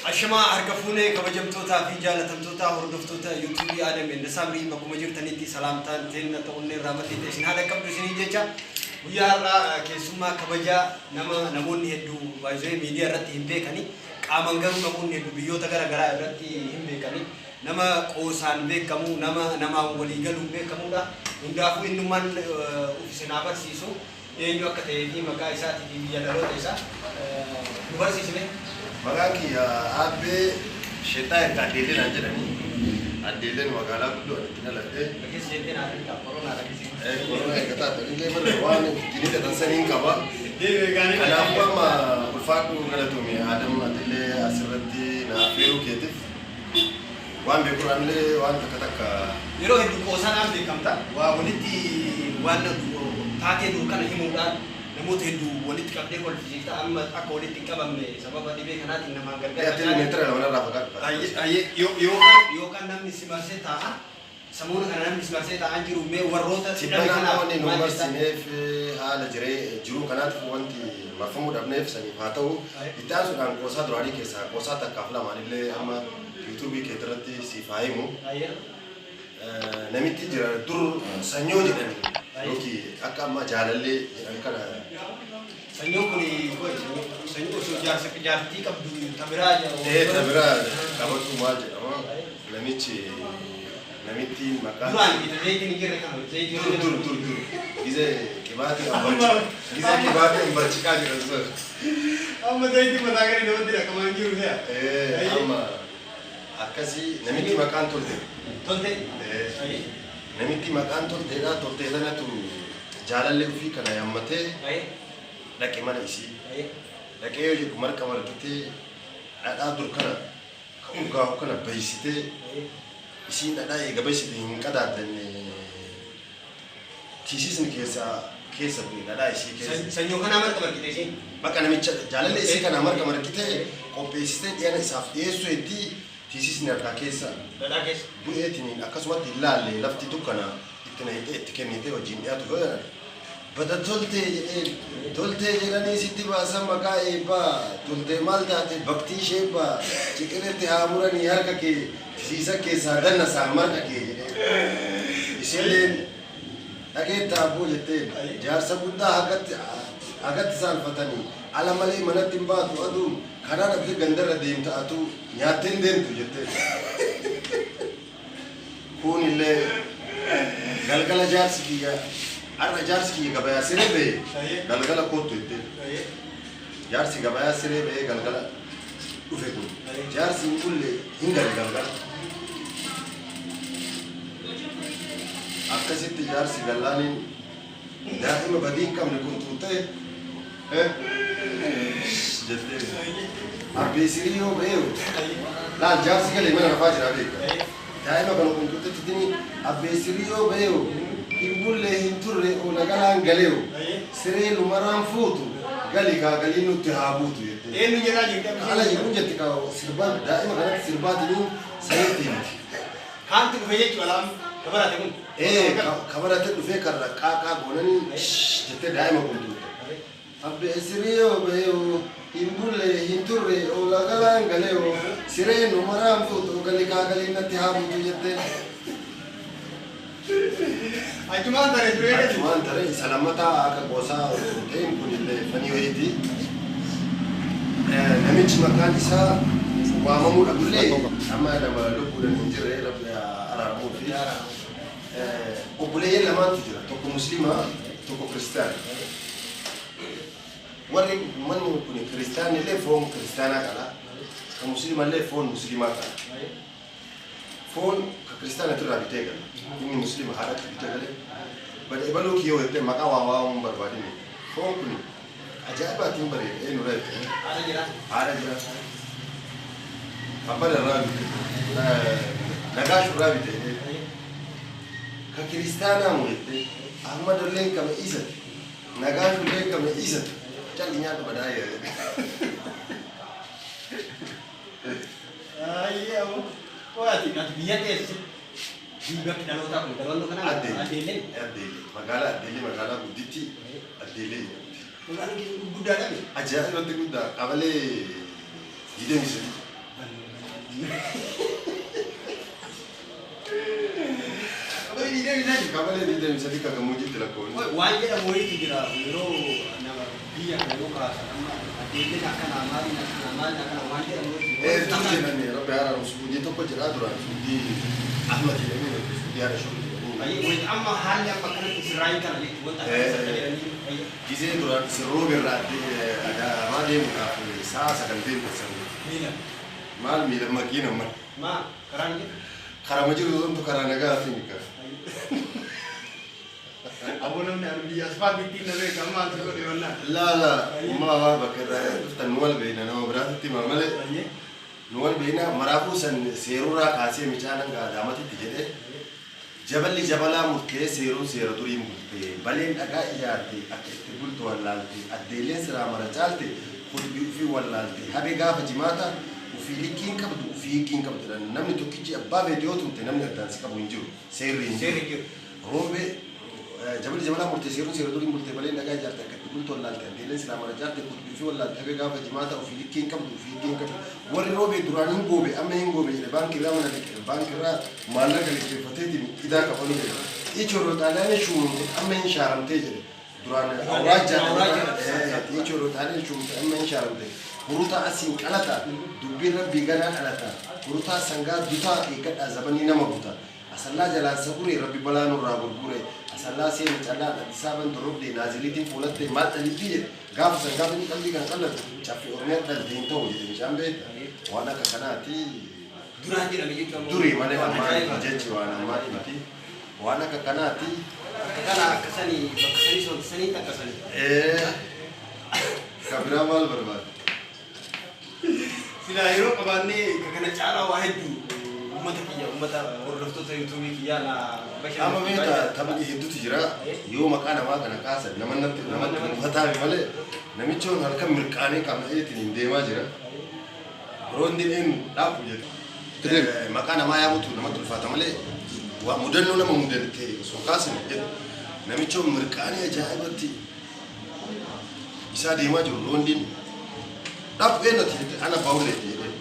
Ashamaa harka fuunee, kabajamtootaa fi jaalatamtoota hordoftoota YouTubeii Adam and Saamrii, bakkuma jirtanitti salaamtaan teenna ta'unnee irraa maddite isin haadha qabdu isiniin jecha. Guyyaa har'aa keessummaa kabajaa, nama namoonni hedduu baay'ee miidiyaa irratti hin beekani, qaaman garuu namoonni hedduu biyyoota gara garaa irratti hin beekani, nama qoosaan beekamu, nama namaan walii galuun beekamudha. Hundaafuu innummaan uf isin haa barsiisu, eenyu akka ta'ee fi maqaa isaatii fi biyya dhaloota isaa nu barsiisne. Maqaan kiyya Aabbee Sheexaa Erga Addeellee naan jedhanii. Addeelleen magaalaa guddoo ani itti dhaladhe. Rakis jettee naa fitta koronaa rakisi. Koronaa erga taate illee bara waan ittiin hidhatan saniin qaba. Deebi'ee gaanii. Kanaafuu amma ulfaadhu, galatoomi Adam, atillee asirratti na affeeruu keetiif waan beekurraallee waan takka takka. Yeroo hedduu qoosaadhaan beekamta. Waa walitti waan taatee dur kana himuudhaan namoota hedduu walitti qabdee kolfisiifta. Amma akka walitti hin qabamne sababa dhibee kanaatiin namaan gargar. Atillee meetira 2 narraa fagaadhu. Yookaan namni si marsee taa'a. Samoona kana namni si marsee taa'aa jiru, mee warroota si dhabe Tibbana kanaaf wanni nu maal jettaa? marsineef haala jiree jiruu kanaatiif wanti marfamuu dhabneef saniif haa ta'u. Itti aansuudhaan qoosaa duraanii keessaa qoosaa takkaaf lamaan illee amma YouTubeii keetirratti siif haa himu. Namitti jira dur Sanyoo jedhan yookiin akka amma Jaalallee jedhan kana. Sanyoon kun qoy, sanyoo osoo jaarsa jaartii qabdu tabiraa jedhamu. Ee, tabiraa qabatu maal jedhama, namichi namitti maqaan Duraan itti zayitiin hin jirre kana zayitiin. Dur dur dur dur gizee qibaatii ambarchi, gizee qibaatii ambarchiqaa jedhan sun. Amma zayitiin mataa gadi namatti dhaqamaa hin jiru se'a. Ee, amma akkasii namitti maqaan Tolte. Tolte. Ee, namitti maqaan Tolteedha. Toltee sanatu jaalallee ofii kana yaammatee dhaqe mana isii. Dhaqee yoo jedhu marqa marqitee, dhadhaa dur kana ka urgaa'u kana baysitee, isiin dhadhaa eega baysite hin qadaaddanne, tiisisni keessa keessa bu'e dhadhaa isii keessa. Sanyoo kanaa marqa marqite isiin. Bakka namicha jaalallee isii kana marqa marqitee qopheessitee dhiyana isaaf dhiyeessuu heddii tiisisni harkaa keessa Dhadhaa keessa. bu'eetiniin akkasumatti hin laalle, lafti dukkana, itti naqxee itti kennitee wajjin dhiyaatu yoo bada "Toltee" jedheen. "Toltee jedhanii sitti baasan maqaa eebbaa, Toltee maal taate baktii sheebbaa, ciqiretti haa muranii harka kee, tisiisa keessaa dannasaa marqa kee" jedheen. Isilleen "Dhageetta abboo" jetteen. "Jaarsa guddaa hagatti hagatti saalfatanii ala malee manatti hin baatu, aduun karaa dhabdee gandarra deemta, atuu nyaattee hin deemtu" jetteen. Kun illee galgala "Jaarsi kiyya har'a, jaarsi kiyya gabayaa siree ba'e, galgala kottu" jetteen. Jaarsi gabayaa siree ba'ee galgala dhufe kun jaarsi hin bulle, hin gale galgala. Akkasitti jaarsi gallaaniin "Daa'ima badii hin qabne kun tuuttee" jettee. Abbee sirii yoo ba'ee, laal, jaarsi galee mana rafaa jira beeka. Daa'ima kana kun tuuttetti abbee sirii yoo ba'ee hin bulle, hin turre, oola galaan galeeyo, siree lumaraan fuutu, gali kaa galii nutti haa buutu jettee. Eenyu jedhaa jirti? Ala jiru jetti, kaa sirbaa daa'ima kanatti sirbaatiniin sanitti himti. Kaantu dhufe jechuudha laam kabarate kun. Ee, kabarate dhufee karra qaaqaa goonanii jettee daa'ima kun tuutte. Abbee sirii yoo ba'ee hin bulle, hin turre, oola galaan galee, siree numaraan fuutu, gali kaa galii natti haa buutu jettee. Achumaan taree ture. Achumaan taree. Isa lammataa akka qoosaa osoo hin ta'in kun illee funny wayiiti. Namichi maqaan isaa waamamuu dhabullee amma nama lubbuudhaan hin jirre, Rabbi araaramuu fi obboleeyyan lamaantu jira, tokko Musliima, tokko Kiristaana. Warri manni kun Kiristaanni illee foon Kiristaanaa qala, ka Musliima illee foon Musliimaa qala. Foon ka Kiristaana irraa bitee gala, inni Musliima haadhatti bitee galee, "Bada ebaluu kiyyoo" jettee, maqaa waa waamuu barbaadini. "Foon kun ajaa'ibaatiin bareeda, eenyurraa?" jettee. Haadha jira. Haadha jira. Kabbada irraa bite, Nagaash irraa bite jedhee. "Ka Kiristaanaa moo?" jettee. "Ahmad illee kama isati, Nagaash illee kama isati, calli nyaadhu badaa" jedhe. Ayyee, ammoo qo'ati ati biyya teessi biyyi bakki dhalootaa kun dhaloonni kanaa? Addeellee. Addeellee. Addeellee, magaalaa Addeellee, magaalaa gudditti Addeellee jedhamti. Magaalaan guddaadha mi? Ajaa'ibatti guddaa, qabalee 23. Qabalee 23. Qabalee 23 ka gammoojjiitti lakkoofne. Waan jedhamu wayiitu jira yeroo nama biyya kana yoo kaasan amma adeemeen akkanaa maaliin akkanaa maaliin akkanaa waan jedhamu wayiitu Ee dur jedhanii rabbi haaraan suudii tokko jedhaa duraan suudii Ahmad jedhanii suudii haadha shuru jedhanii. Baay'ee wayii amma haalli amma akkanatti sirraayin kana jechuun wanta akka jedhanii baay'ee. Gizee duraan isin rooba irraa adaamaa deemuudhaaf sa'a 9 deemtan san. Miila. Maal miila makiina mal. Maa karaan jiru? Karama jiru santu karaa nagaa fi mika. Aboo namni ani biyya asfaaltiitti na beeka amma as godhe wallaa. Laa laa ummaa waa bakka irraa dhuftan nu wal beekna nama biraatitti himaa malee. Nu wal beekna maraafuu san seerurraa kaasee micaan hanga adaamatitti jedhee jaballi jabalaa murtee seeruun seera duriin bultee baleen dhagaa ijaarte akka itti bultu wallaalte addeelleen siraa mara caalte khutbii ufii wallaalte habe gaafa jimaata ufii likkii hin qabdu ufii hiikkii hin qabdu jedhan namni tokkichi abbaa feete yoo tumte namni addaan si qabu hin jiru seerri hin Seerri jiru. hin jiru. Roobee Jaballi jabalaa murtee seeruun seera duriin bultee baleen dhagaa ijaarte akka itti bultu wallaalte addeelleen silaa mara caalte khutbii ufii wallaalte habe gaafa jimaata ufii likkii hin qabdu ufii hiikkii hin qabdu warri roobee duraan hin goobe amma hin goobe jedhe baankii irraa mana liqe baankii irraa maallaqa liqeeffateetiin idaa kafaluu jedhe xiichoo xaaliyaanii shuumamte amma hin shaaramtee jedhe Duraan awraajjaadha. Xiichoo roxaaleen shuumte amma hin shaaramte. Hurutaa asiin qalata dubbiin rabbii ganaa dhalata. Hurutaa sangaa dutaa eeggadhaa zabanii nama buta. Asallaa jalaan sagure rabbi balaa nurraa gurgure. Asallaa seene callaan Addisaaban dorrobde naaziriitiin fuulatte maal dhalibbii jedhe. Gaafa san gaafa inni qalbii kana qallatu caffee Oromiyaa dhalte hin ta'u jedhe mucaan beekta. Waan akka kanaati. Duraan jedhame jechuun ammoo Durii malee waan ammaa ajaa'ibaati. jechi waan ammaati miti. Waan akka kanaati. Akka kana akka sanii bakka sanii soonti sanii takka sanii. Ee ka biraa maal barbaadda? Silaa yeroo qabaannee ka kana caalaa waa hedduu uummata kiyya uummata hordoftoota yuutuubii kiyyaa na Amma bashannansiisaa beekta jira. taphni hedduutu jira. Yoo maqaa namaa kana kaasan nama natti namatti mufataafi malee namichoon halkan mirqaanee qama'eetiin hin deemaa jira. Roondiin eenyu dhaabu jedhe. Maqaa namaa yaamutu namatti ulfaata malee waa mudannoo nama mudate osoo kaasne jedhu namichoo mirqaanii ajaa'ibatti isaa deemaa jiru roondiin dhaabu eenyuti jette ana abbaa hulleeti jedhee.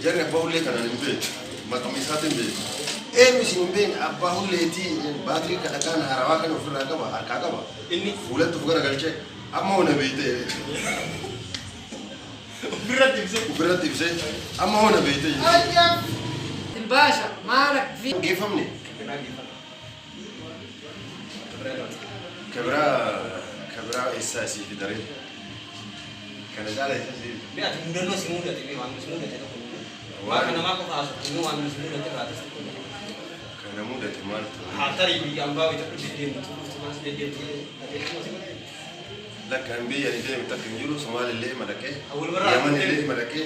Jarri abbaa hullee kanaan hin beeku maqama isaatiin beeku. Eenyu isin hin beekne abbaa hulleetii baatirii kadhakaan haarawaa kana ofirraa qaba harkaa qaba. Inni Fuulatti of garagalchee amma hona beekte jedhee. Ofirratti ibsee. Ofirratti ibsee amma hoo na beeyte jechuudha. Ajab! Baasha maalak fi. Geeffamne. Kabiraa kabiraa eessaa isii fidaree? Kana caala eessaa isii fida? Mee ati mudannoo si mudate mee waan si mudate tokko waan kan namaa qofa haasoftu mee waan si mudate irraa atis xiqqoo jedhe. Kana mudate maaltu? Haa tarii biyya ambaa wayita deddeemtu dhuftu maal si deddeemtu qajeelchuma si godhe. Lakki an biyya ani deeme takka hin jiru Somaali illee ima dhaqee Awwal barraa Yaman deeme. illee ima dhaqee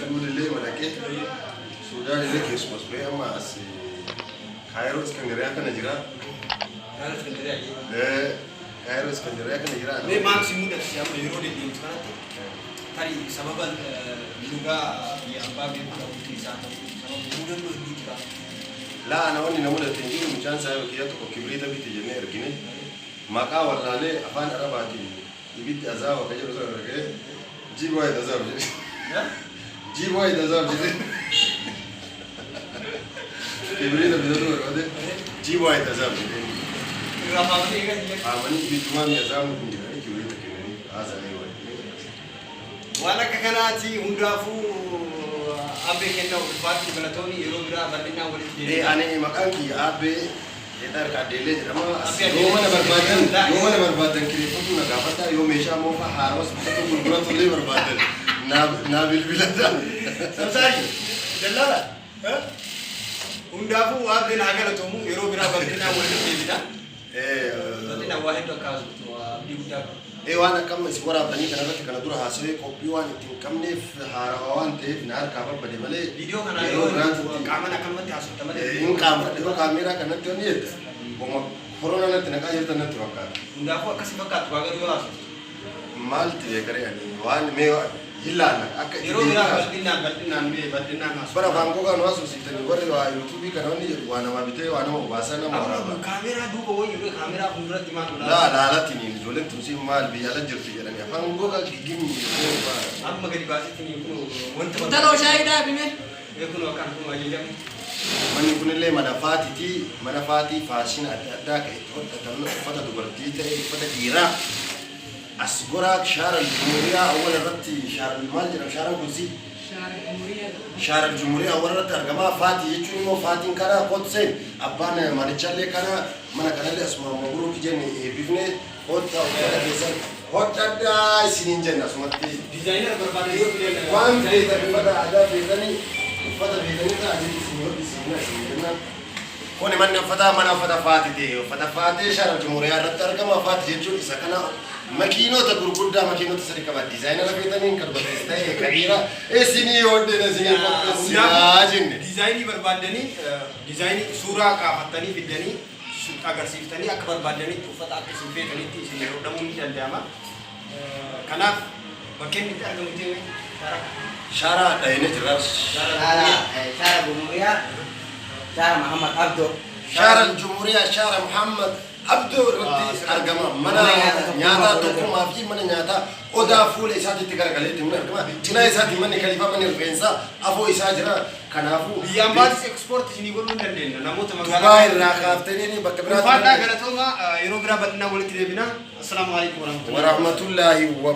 Suud illee ima dhaqee Suudaan illee keessumas ture amma as Kaayiroo Iskandariyaa kana jira. Kaayiroo Iskandariyaa jee. Kaayiroo Iskandariyaa kana jira. Mee maal si mudate si amma yeroo deddeemtu kanatti tarii sababa lugaa biyya ambaa beekuu dhabuu keessaa ta'uu sababa mudannoo hedduu jira. Laa ana wanni na mudate hin jiru mucaan saahiba kiyyaa tokko kibriita biti jennee ergine Maqaa wallaalee afaan Arabaatiin ibiddi azaawa ka jedhu sana irra ga'ee jiib waayid azaab jedhe. Jiib waayid azaab jedhe. Kibriita bitatu barbaade jiib waayid azaab jedhee. Irraa faamanii eegan jedhe. Faamanii ibiddumaan azaabni kun jedhanii kibriita kennanii haasa'anii waayid. Waan akka kanaati hundaafuu abbee kenna ulfaadhu galatoomi yeroo biraa bal'inaan walitti deebina. Ani maqaan kiyya Aabbee Jedhaa harka Addeellee jedhama. Abbee Yoo mana Addeellee. barbaadan yoo mana barbaadan kireeffatu na gaafadhaa yoo meeshaa moofaa haarawas bitatu gurguratu illee barbaadan naa naa bilbiladhaa. Samsaari dallaala. Hundaafuu Aabbeen haa galatoomu yeroo biraa bal'inaan walitti deebina. Bal'inaan waa hedduu akka haasoftu abdii guddaa qaba. Ee waan akka amma isin waraabdanii kana irratti kana dura haasawee qophii waan itti hin qabneef haarawa waan ta'eef na harkaa babbade malee Viidiyoo kana yeroo yeroo biraatitti qaaman akkanumatti haasofta malee hin qaanfadhe yeroo kaameeraa kanatti wanni jette homa korona natti naqaa jirtan natti fakkaata. Hundaafuu akkasi fakkaattu kaa garuu yoo haasoftu. Maalti beekaree ani waan mee hin laalla akka itti Yeroo biraa deebi'aa. bal'inaan bal'inaan mee bal'inaan haasofna. Bara afaan gogaa nu haasofsiiftanii warri waa yuutuubii kana wanni jedhu waa namaa bitee waa nama obaasaa nama Amma waraaba. kaameeraa duuba wayyu kaameeraa fuulduratti maal godhaa? Laa laalatiniin ijoolleen tun siin maal biyya ala jirti jedhanii afaan gogaa gigimni jedhanii Amma gadi baasetti kun wanta Intaloo shaayii dhaabi mee. Kun akkaan kun ajajamu. Manni kunillee mana faatiiti. Mana faatii faashina adda addaa kan itti hodhatan, uffata dubartii ta'e, uffata dhiiraa. As goraa shaara jumhuriyaa awwal irratti, shaara maal jedhama shaaraan kun si? شارع الجمهورية. Shaara jumhuriyaa awwal irratti argama. Faatii jechuun immoo faatiin kana kootseen abbaan manichallee kana mana kanallee asuma mabruuki jenne eebbifne, kottaa uffata keessan hodhadhaa isiniin jenna asumatti. Designer barbaadanii. Waan feetan, uffata aadaa feetanii, uffata feetanii ta'anii isin hodhisiifna isin jenna. Kuni manni uffataa mana uffata faati ta'e, uffata faatee shaara jumhuriyaa irratti argama. Faati jechuun isa kana, makiinota gurguddaa, makiinota sadi qaba. Designera feetanii, kan dubartiis ta'e kan dhiiraa isinii hodhina, isinii qopheessinaa jenne. Designii barbaadanii, designii suuraa kaafattanii fiddanii agarsiiftanii, akka barbaadanitti uffata akka isin feetanitti isin hodhamuu ni danda'ama. Kanaaf bakkeen itti argamu ta'e shaara. Shaara dhahine jirra. شارع الجمهورية، شارع محمد عبده. Shaara jumhuriyaa, shaara Muhammad Abdoo irratti argama. Mana nyaataa Tokkummaa fi mana nyaataa Odaa fuula isaatitti garagaleetti ni argama. Cinaa isaatti manni Kaliifaa, manni rifeensaa afoo isaa jira. Kanaafuu Biyyaan baatis export isinii godhuu hin dandeenya namoota Dubaay magaalaa. irraa kaaftanii bakka Ulfaadhaa, biraatti. galatoomaa, yeroo biraa bal'inaan walitti deebina. Assalaamu alaikum warahmatullahi. Warahmatullaahi wa